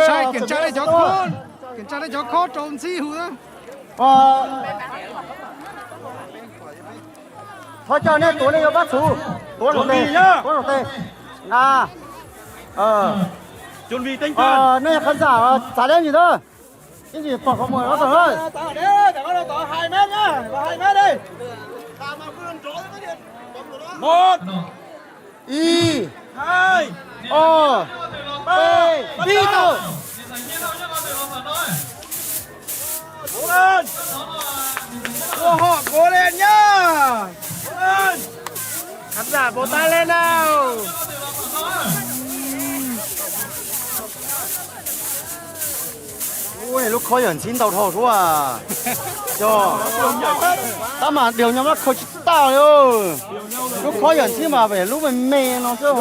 Saib, kiểm tra nej cov khob, kiểm tra nej cov khob rau ntxhib hu na. Thov caw nej tuav nej yuav pab txhuv, tuav rau tes, tuav rau tes. Na, nej khán giả txav deb ntsis na, ib ntsis pom qhov muag no tag na. Ib, ob, peb, pib tau. Ua hom kuv li nyab. Khán giả vỗ tay lên nào. Ui, lub khob yawm ntxhib ntau dhau suab. Yog, tab mas điều nhau nó không tsis tau li. Lub khob yawm ntxhib mas phải lub me me no xwb.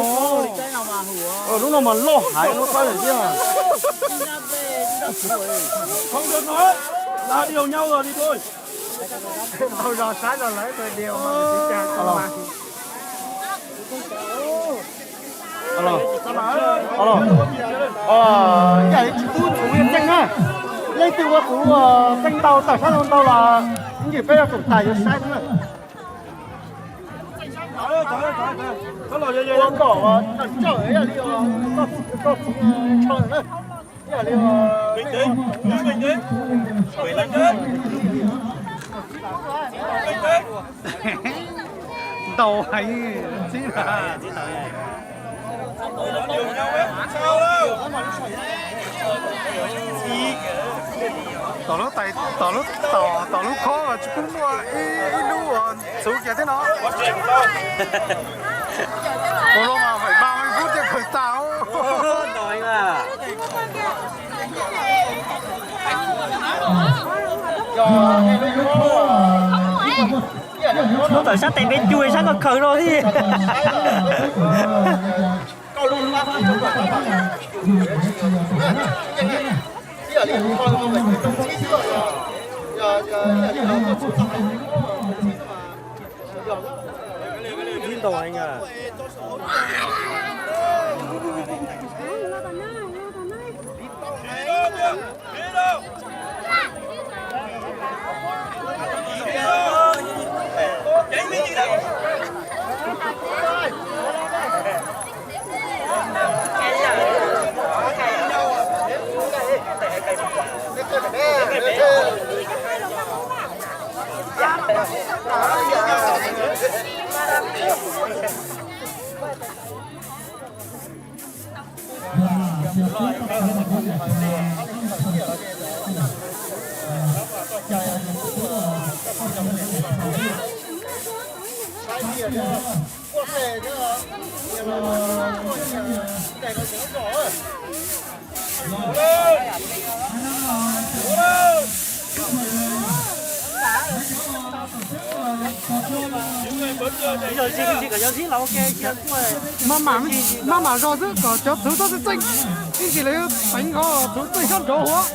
Lub no mas loj heev lub khob yawm ntxhib. Không được nói là điều nhau rồi đi thôi. Tau zog saib los lawv điều. Ib yam li tsis pub txhuv li txeej na. Leej twg ua txhuv txeej ntau tawm sab no ntau los ib ntsis peb yuav tsum tas yuav saib xwb na. Ua kom tawm tsawm ib yam li koj txhuv ntshaw na. Ib yam li ntau heev txib na. Tom lub tais, tom lub, tom lub khob los tsis pub muaj ib lub uas txhuv kiag thiab no. Ua luaj mas phải ba mươi phút thiaj khaws tag. Lub tawm sab tes peb cua sab ko khaws rau thiab. Ib ntau heev. Maj mam zog xwb kom cov txhuv txhob txeej txeej, ib ntsis lawv yuav teev nkaus txhuv txeej sab nraud huv.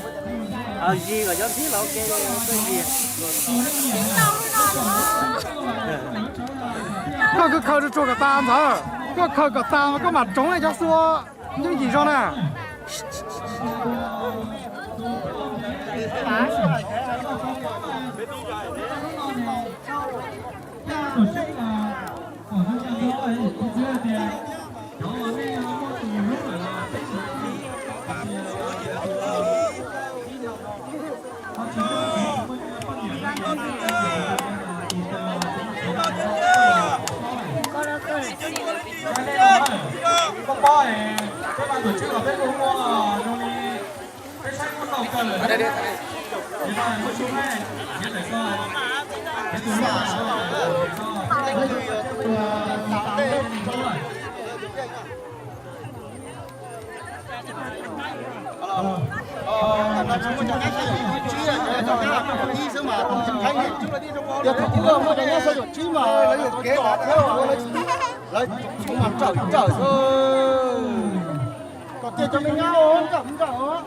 Koj khaws khaws rau tsuag kom tas ntxawm, koj khaws kom tas mas koj mam tsoov nej cov xua yooj yim zog na. Yog thaum ub muaj cov nyab sab yawm tsib mas lawv yuam kev thiab, lawv tsuas mas nrawm nrawm xwb. Kom kiag cov me nyab nrawm nrawm.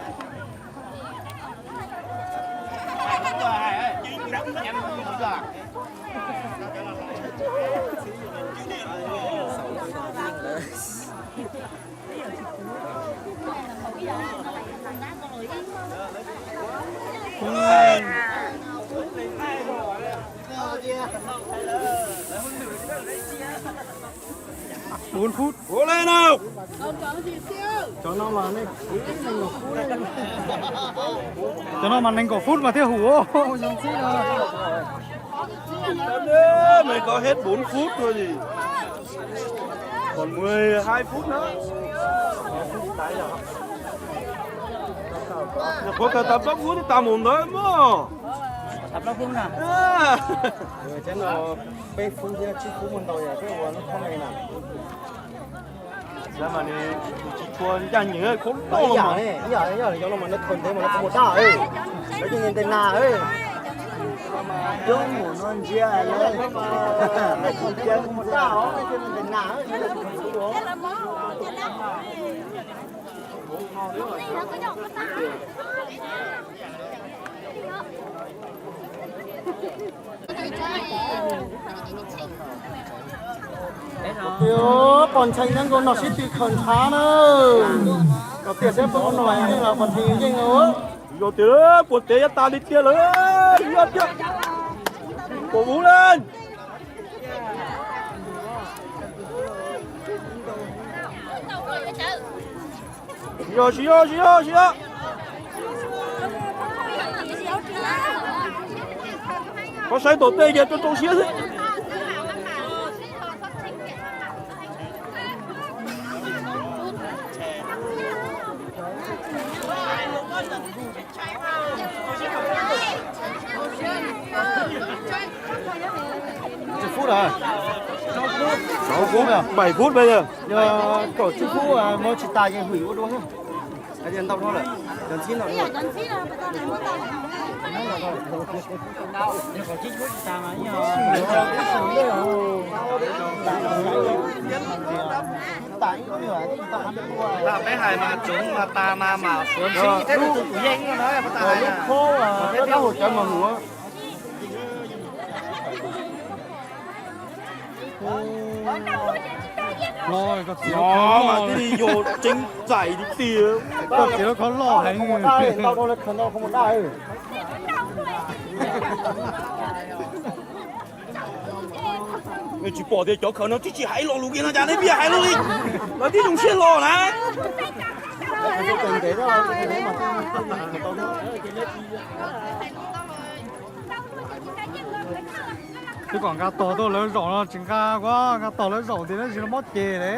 Bốn phút. Ua le no. Cov no mas nees nkaum phút mas thiaj hum. Mới có hết bốn phút thôi gì. Còn mười hai phút nữa. Ua kawg tau plaub phút tau mus ntawd mog. Tau plaub phút na. Peb phút thiab tsib phút mus ntau yog peb ua lub khob me na. Mas nws tsis tshua ncaj ncees, khob loj mas. Ib yam li cov no mas nws khaws ntev mas nws khaws mus daj, lawv yeej ntev ntev na. Coob mus no ntsia, khaws ntev khaws mus daj os, ntev na. Tias pos ntshee nyob nkaus no sib tw khaws ntshav na. Kom tias seb peb ua no yeej los pos ntshee yeej. Yog tias puas tes yuav tas li tiag lawm, yog tiag. Puas vuv leej. Yog, tsis yog, tsis yog, tsis yog. Koj saib tom tej kiag rau rau siab xwb. Tsib phút hả? Sáu phút, bảy phút bây giờ. Yog kaum tsib phút muab tsis tas ces hwm ua dua xwb. Hais tias ntau dhau lawm, cov ntxhib ntau dhau. Peb hais mas tsoov mas tas mas mam suav ntsib thiab tus kuv yeej no na, peb tas hais na. Los koj txiv lub khob loj, koj txiv lub khob loj heev. Tsis pom tias cov khaws no tsis tsis hais lo lus kiag no cas nej pia hais lus li. Lawv tib zoo siab los na. Twb kom nqa tog tuaj lawv zaum no tsis nqa, nqa tog lawv zaum tias lawv tsis los mob ces li.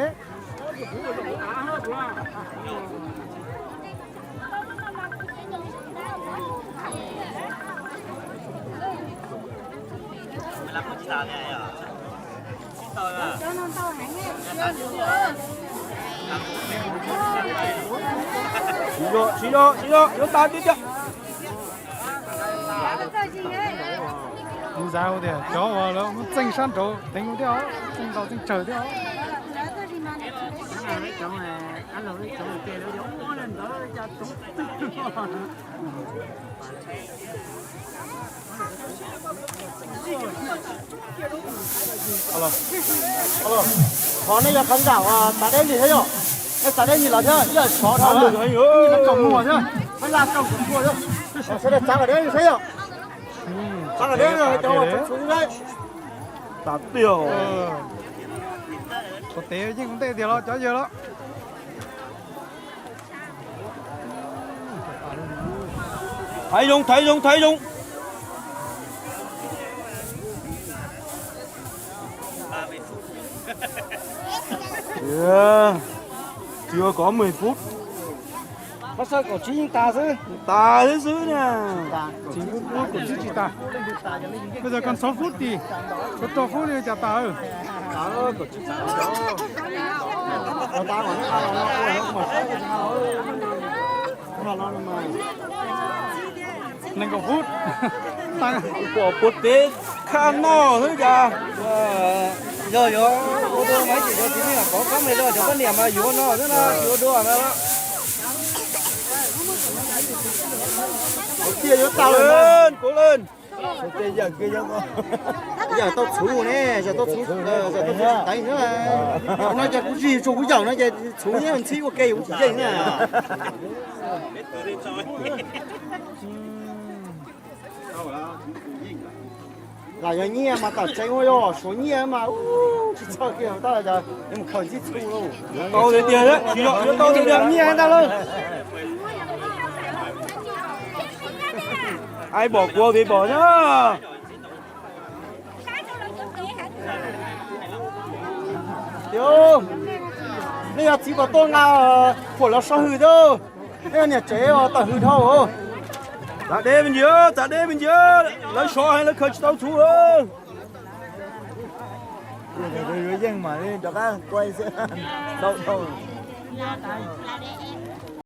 Tsis yog, tsis yog, tsis yog, yuav tas tiag tiag. Kuv xav tias cov uas lawv muab txeej sab nraud teev thiab, txeej ntau txeej tsawg thiab. Qhov nej yog khán giả Tà Đen gì thế nhỉ? Ê, Tà Đen nhìn nó chứ, ý là xó thôi. Nhìn nó trồng mùa chứ. Nó ra trồng trồng mùa chứ. Sau đây txav Tà Đen thấy không? Txav Tà Đen rồi, cháu mà trúng trúng đấy. Tà Tiêu. Có té nhưng cũng tệ tiệt lo, cháu giờ đó. Thả giống, thả giống, thả giống. Yeah. Chưa có mười phút. Pab sawb kaum tsib yeej tas xwb. Tas xwb xwb na. Chín phút, kaum tsib tsis tas. Bây giờ còn sáu phút thì, có sáu phút thì chả tas. Nees nkaum phút. Pom puag teb khaj noj xwb cas. Yog yuav ua dua mas ib chim cov txiv neej pov khob me rau cov poj niam mas yuav no xwb na, tsis ua dua na. Kuv leej, kuv leej. Yawm tau txhuv ne, yawm tau txhuv, yawm tau txhuv teev xwb. No ces kuv zig tsuas kuv yawm no ces txhuv nyob ntxhib ua ke kuv tsis yeej na. Lam yog nyiaj mas tam tseeb ua yog suav nyiaj mas tsis txhawj kiag tab mus khaws ntxib txhu lauj. Tau tiag tiag, tsis yog yuav tau tiag tiag nyiaj ntag lauj. Ai pom kuv vim pom na. Nej yog txiv puas tuaj nqa phuam los so hws thiab. Nej yog niam tsev tawm hws dhau. Txav deb me ntsis, txav deb me ntsis, lawv sov heev lawv khaws tsis tau txhu. Yeej mas rov qab quaj xwb. Dhau dhau.